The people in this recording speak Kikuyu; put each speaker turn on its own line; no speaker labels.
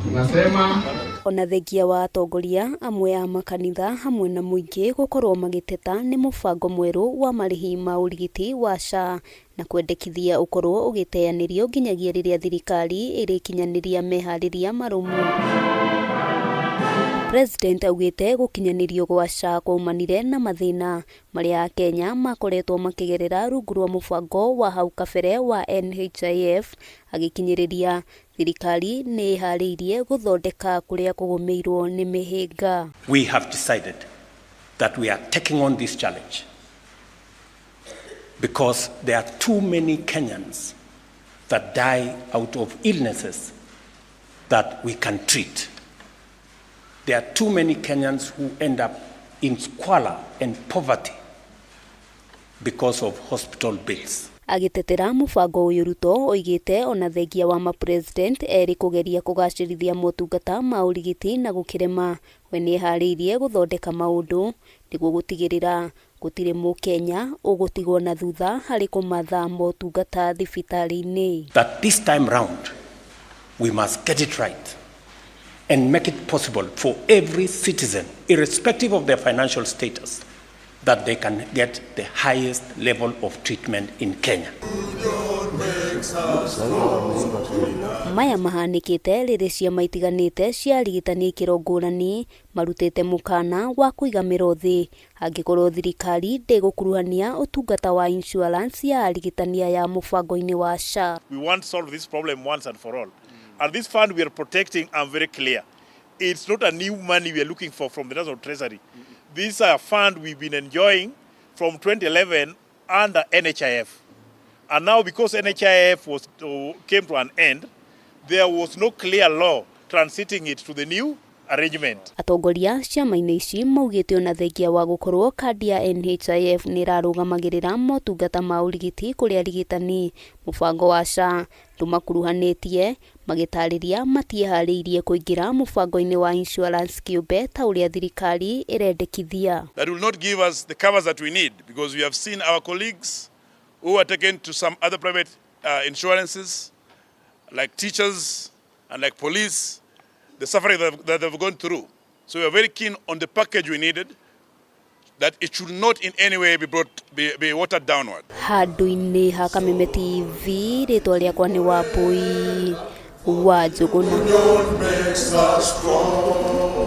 Tunasema
Ona thengia wa atongoria amwe a makanitha hamwe na mũingĩ gũkorwo magĩteta nĩ mũbango mwerũ wa marĩhi ma ũrigiti wa SHA na kwendekithia ũkorwo ũgĩteanĩrio nginyagia rĩrĩa thirikari ĩrĩkinyanĩria meharĩria marũmu. President augĩte gũkinyanĩrio gwa SHA kwaumanire na mathĩna marĩa akenya makoretwo makĩgerera rungu rwa mũbango wa hau kabere wa NHIF, agĩkinyĩrĩria thirikari nĩ ĩharĩirie gũthondeka kũrĩa kũgũmĩirwo nĩ mĩhĩnga.
We have decided that we are taking on this challenge because there are too many Kenyans that die out of illnesses that we can treat. There are too many Kenyans who end up in squalor and poverty because of hospital bills.
Agĩtetera mũbango ũyũ, Ruto oigĩte ona thengia wa mapresident erĩ kũgeria kũgacĩrithia motungata ma ũrigiti na gũkĩrema, we nĩeharĩirie gũthondeka maũndũ nĩguo gũtigĩrĩra gũtirĩ mũkenya ũgũtigwo na thutha harĩ kũmatha motungata thibitarĩ-inĩ.
That this time round, we must get it right and make it possible for every citizen, irrespective of their financial status, that they can get the highest level of treatment in Kenya.
Maya mahanĩkĩte rĩrĩ ciama itiganĩte cia arigitani ikĩro ngũrani marutĩte mũkana wa kũiga mĩro thĩ angĩkorwo thirikari ndĩgũkuruhania ũtungata wa insurance ya arigitani aya mũbango-inĩ wa SHA.
We want to solve this problem once and for all. And this fund we are protecting, I'm very clear. It's not a new money we are looking for from the National Treasury. This is a fund we've been enjoying from 2011 under NHIF. And now, because NHIF came to an end, there was no clear law transiting it to the new arrangement.
Atongoria ciama-inĩ ici maugĩte ona thengia wa gũkorwo kandi ya NHIF nĩ ĩrarũgamagĩrĩra motungata ma ũrigiti kũrĩ arigitani, mũbango wa SHA ndũmakuruhanĩtie, magĩtarĩria matiĩharĩirie kũingĩra mũbango-inĩ wa insurance kĩũmbe ta ũrĩa thirikari ĩrendekithia.
That will not give us the covers that we need, because we have seen our colleagues who are taken to some other private insurances, like teachers and like police, the suffering that they've gone through. So we are very keen on the package we needed, that it should not in any way be watered downward.
Handũ-inĩ ha Kameme TV, rĩtwa rĩakwa nĩ Wambui wa Njũgũna.
Makes us strong.